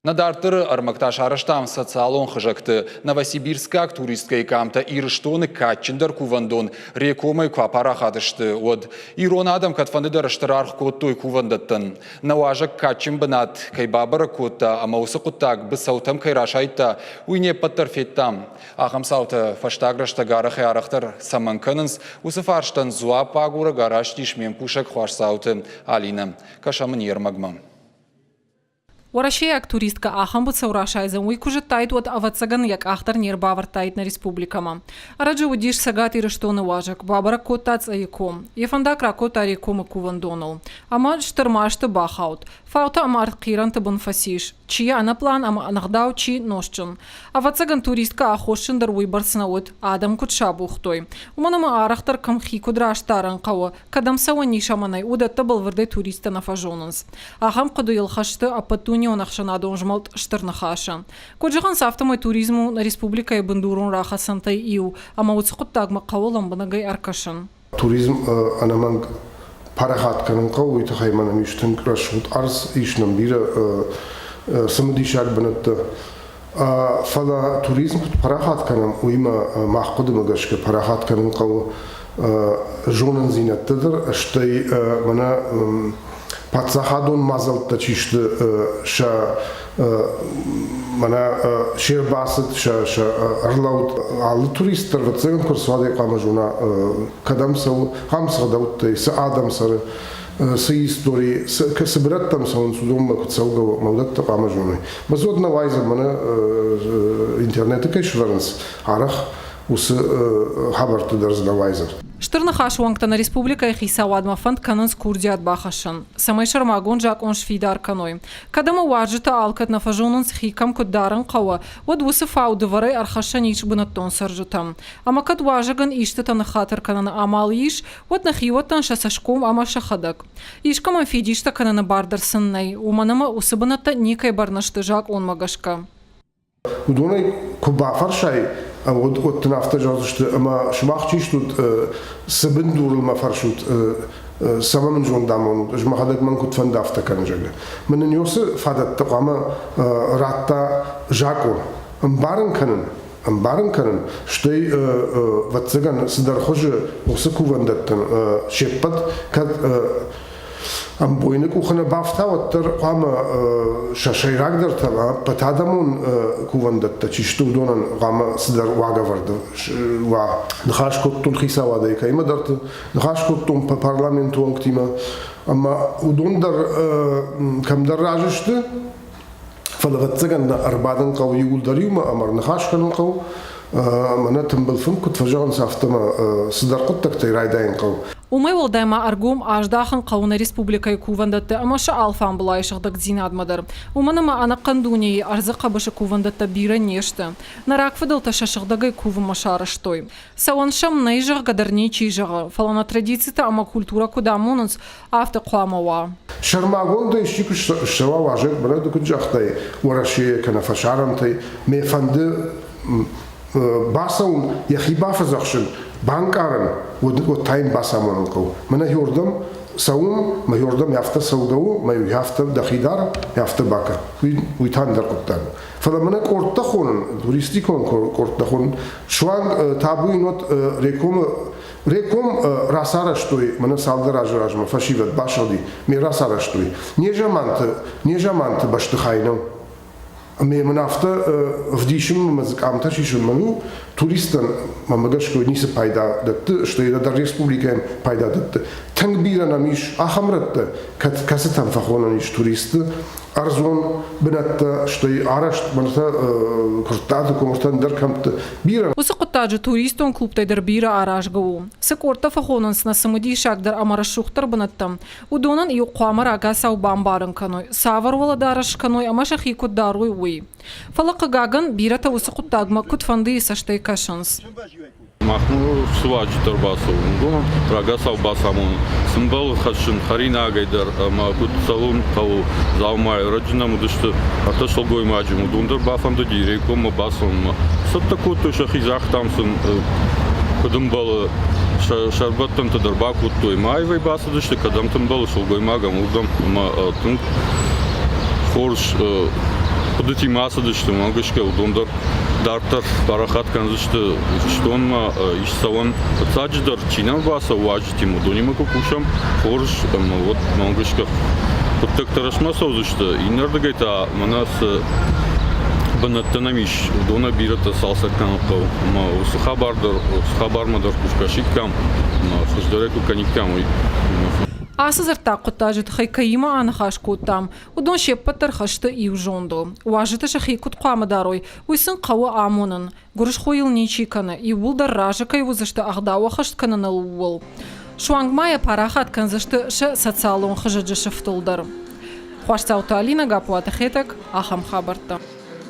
Нӕ дарддӕры ӕрмӕг та сарӕзтам социалон хызӕгты. Новосибирскаг туристкӕйы къамтӕ Ирыстоны кадджындӕр кувӕндон Рекомӕй куы апарахат сты, уӕд ирон адӕм кӕдфӕндыдӕр стыр аргъ кодтой кувӕндӕттӕн. Нӕ уазӕг кадджын бынат кӕй бабӕрӕг кодта ӕмӕ уыцы хъуыддаг быцӕутӕм кӕй расайдта, уый не ппӕт дӕр федтам. Ахӕм цаутӕ фӕстаг рӕстӕг арӕхӕй-арӕхдӕр цӕмӕн кӕнынц, уыцы фарстӕн дзуапп агурӕг араст ис ме мкусӕг Хуасдзауты Алинӕ. Кӕсӕм ын йе рмӕгмӕ. Уӕрӕсейаг туристкӕ ахӕм быцӕу расайдзӕн, уый куы зыдтаид, уӕд, ӕвӕццӕгӕн, йӕ къах дӕр не рбавӕрдтаид нӕ республикӕмӕ. Ӕрӕджы уыдис Цӕгат Ирыстоны уазӕг, бабӕрӕг кодта Цъӕйы ком. Йӕ фӕндаг ракодта Рекомы кувӕндоныл. Ӕмӕ стыр масты бахауд. Фаутӕ ӕмӕ ӕртхъирӕнты бын фӕцис. Чи йӕ ӕнӕпълан ӕмӕ ӕнӕгъдау, чи нозтджын. Ӕвӕццӕгӕн, туристкӕ аххосджын дӕр уыйбӕрц нӕ уыд, адӕм куыд сабухтой. Уымӕн ӕмӕ арӕхдӕр кӕм хи куыд раст дарын хъӕуы, кӕдӕм цӕуӕн ис ӕмӕ нӕй, уыдӕттӕ бӕлвырдӕй туристтӕ нӕ фӕзонынц. Ахӕм хъуыдыйыл хӕсты ӕппӕтдунеон ӕхсӕнадон змӕлд Стыр Ныхасы. Куыд зӕгъынц, афтӕмӕй туризм у нӕ республикӕйы бындурон рахӕцӕнтӕй иу, ӕмӕ уыцы хъуыддагмӕ хъӕуы лӕмбынӕгӕй ӕркӕсын. Туризм ӕнӕмӕнг парахат кӕнын хъӕуы, уый тыххӕй мӕнӕн ис тынг рӕсугъд ӕрдз, ис нӕм бирӕ цымыдисаг бынӕттӕ. Фӕлӕ туризм куыд парахат кӕнӕм, уыимӕ мах хъуыдымӕ гӕсгӕ парахат кӕнын хъӕуы зонындзинӕдтӕ дӕр, стӕй мӕнӕ паддзахадон мадзӕлттӕ чи сты, сӕ мӕнӕ се рбацыд, сӕ сӕ ӕрлӕуд. Алы турист дӕр, ӕвӕццӕгӕн, куы ӕрцуадӕй хъуамӕ зона, кӕдӕм цӕуы, ахӕм цы ӕгъдӕуттӕй, цы адӕм цӕры, цы истори, цы бынӕттӕм цӕуынц, уыдонмӕ куыд цӕугӕ у, ӕмӕ уыдӕттӕ хъуамӕ зоной. Мӕ нӕ уайдзӕн, мӕнӕ интернеты кӕй сӕвӕрынц, арӕх уыцы хабӕртты дӕр дзы нӕ уайдзӕн. Стыр Ныхасы уӕнгтӕ нӕ республикӕйы хицауадмӕ фӕнд кӕнынц курдиат бахӕссын, цӕмӕй сӕрмагонд закъон сфидар кӕной. Кӕд ӕмӕ уазджытӕ алкӕд нӕ фӕзонынц хи кӕм куыд дарын хъӕуы, уӕд уыцы фау дывӕрӕй ӕрхӕссӕн ис бынӕттон цӕрджытӕм. Ӕмӕ кӕд уазӕгӕн истытӕ ныххатыр кӕныны амал ис, уӕд нӕхиуӕттӕн сӕ цӕсгом ӕмӕ сӕхӕдӕг. Искӕмӕн фидистӕ кӕныны бар дӕр сын нӕй, уымӕн ӕмӕ уыцы бынӕттӕ никӕй бӕрны сты закъонмӕ гӕсгӕ. Уыдонӕй куы бафӕрсай, уӕд, уӕд дын афтӕ зӕгъдзысты, ӕмӕ сымах чи стут, цы бындурыл мӕ фӕрсут, цӕмӕ мын зонд амонут, ӕз мӕхӕдӕг мӕн куыд фӕнды, афтӕ кӕнын, зӕгъгӕ. Мӕн ын уыцы фадӕттӕ хъуамӕ радта закъон. Ӕмбарын кӕнын, ӕмбарын кӕнын, стӕй, ӕвӕццӕгӕн, цыдӕр хуызы уыцы кувӕндӕттӕн се ппӕт кӕд ӕмбойны къухы нӕ бафта, уӕддӕр хъуамӕ сӕ сӕйрагдӕртӕ ӕппӕтадӕмон кувӕндӕттӕ чи сты, уыдонӕн хъуамӕ цыдӕр уагӕвӕрд уа. Ныхас кодтон хицауадӕй кӕимӕдӕрты, ныхас кодтон парламенты уӕнгтимӕ, ӕмӕ уыдон дӕр кӕмдӕр разы сты, Фӕлӕ, ӕвӕццӕгӕн, нӕ ӕрбадын хъӕуы иууылдӕр иумӕ ӕмӕ ӕрныхас кӕнын хъӕуы. Мӕнӕ тымбыл фынг куыд фӕзӕгъынц, афтӕ ма цыдӕр хъуыддӕгтӕй райдайын хъӕуы. Уымӕй уӕлдай ма ӕргом аздахын хъӕуы нӕ республикӕйы кувӕндӕтты ӕмӕ сӕ алфамбылайы сыгъдӕгдзинадмӕ дӕр. Уымӕн ӕмӕ ӕнӕхъӕн дунейы ӕрдзы хъӕбысы кувӕндӕттӕ бирӕ не сты. Нӕ рагфыдӕлтӕ сӕ сыгъдӕгӕй кувынмӕ сарӕзтой. Цӕуӕн сӕм нӕй, зӕгъгӕ дӕр ничи зӕгъы, фӕлӕ нӕ традицитӕ ӕмӕ культурӕ куыд амонынц, афтӕ хъуамӕ уа. Сӕрмагондӕй исчи куы ссӕуа уазӕг, мӕнӕ ды куыд загътай, Уӕрӕсейӕ кӕнӕ фӕсарӕнтӕй, мӕ фӕнды бацӕуын, йӕхи бафӕдзӕхсын, банкъарын, уӕд та йын бацамонын хъӕуы. Мӕнӕ иуырдӕм цӕуын, мӕ иуырдӕм афтӕ цӕугӕ у, мӕ афтӕ дӕхи дар, афтӕ бакӕ. Уый та ӕндӕр хъуыддаг у. Фӕлӕ мӕнӕ къордтӕ хонын, туристикон къордтӕ хонын, суанг табуйы нот Рекомы Реком рацарӕзтой, мӕнӕ цалдӕр азы размӕ фӕсивӕд басыгъди, ме рацарӕзтой. Незаманты, незаманты бӕстыхай нӕу. Ӕмӕ мын афтӕ ӕвдисынмӕ мӕ дзы къамтӕ сисынмӕ ну, туристтӕн мӕмӕ гӕсгӕ ницы пайда дӕтты, стӕй дӕр республикӕйӕн пайда дӕтты. Тынг бирӕ нӕм ис ахӕм рӕттӕ, кӕцытӕм фӕхонӕн ис туристты, ӕрдзон бынӕттӕ, стӕй арӕзт мӕртӕ Куырттаты комыртӕ ӕндӕр кӕмтты бирӕ. Уыцы хъуыддаджы туристон клубтӕй дӕр бирӕ аразгӕ у. Цы къордтӕ фӕхонынц нӕ цымыдисагдӕр ӕмӕ рӕсугъддӕр бынӕттӕм, уыдонӕн иу хъуамӕ рагацау бамбарын кӕной, цавӕр уӕлӕдарӕс скӕной ӕмӕ сӕхи куыд дарой, уый. Фӕлӕ, хъыгагӕн, бирӕтӕ уыцы хъуыддагмӕ куыдфӕндыйы цӕстӕй кӕсынц. Махмӕ цы уазджытӕ ӕрбацӕуы, уыдонӕн рагацау бацамонын, цы мбӕлы хӕссын хӕринагӕй дӕр ӕмӕ куыд цӕуын хъӕуы дзаумайы. Ӕрӕджы нӕм уыдысты ӕртӕ сылгоймаджы, уыдон дӕр бафӕндыди рейкоммӕ бацӕуынмӕ. Цӕттӕ кодтой сӕхи, загътам сын, куыд ӕмбӕлы, сӕ сӕрбӕттӕнтӕ дӕр бакодтой. Ӕмӕ аивӕй бацыдысты, кӕдӕмты ӕмбӕлы сылгоймагӕн, уырдӕм ӕмӕ тынг хорз. хъуыдытимӕ ацыдысты, уымӕ гӕсгӕ уыдон дӕр дарддӕр парахат кӕндзысты Ирыстонмӕ ис цӕуӕн. Фыццаджыдӕр чи нӕм бацӕуы уазджытимӕ, уыдонимӕ куы кусӕм хорз ӕмӕ уӕд мӕнмӕ гӕсгӕ хъуыддӕгтӕ рӕстмӕ цӕудзысты. Иннӕрдыгӕй та мӕнӕ цы бынӕттӕ нӕм ис, уыдонӕй бирӕтӕ цалцӕг кӕнын хъӕуы. Ӕмӕ уыцы хабар дӕр, уыцы хабармӕ дӕр куы скӕсиккам, ӕмӕ хуыздӕрӕй куы кӕниккам, уый. Ацы дзырддаг хъуыддаджы тыххӕй кӕимӕ аныхас кодтам, уыдон се ппӕт дӕр хӕсты иу зондыл. Уазджыты сӕхи куыд хъуамӕ дарой, уый сын хъӕуы амонын. Гуырысхо йыл ничи кӕны, иууылдӕр разы кӕй уыдзысты ӕгъдау ӕххӕст кӕныныл, ууыл. Суанг ма йӕ парахат кӕндзысты сӕ социалон хызӕджы сыфтыл дӕр. Хуасдзауты Алинӕ, Гаппуаты Хетӕг, ахӕм хабӕрттӕ.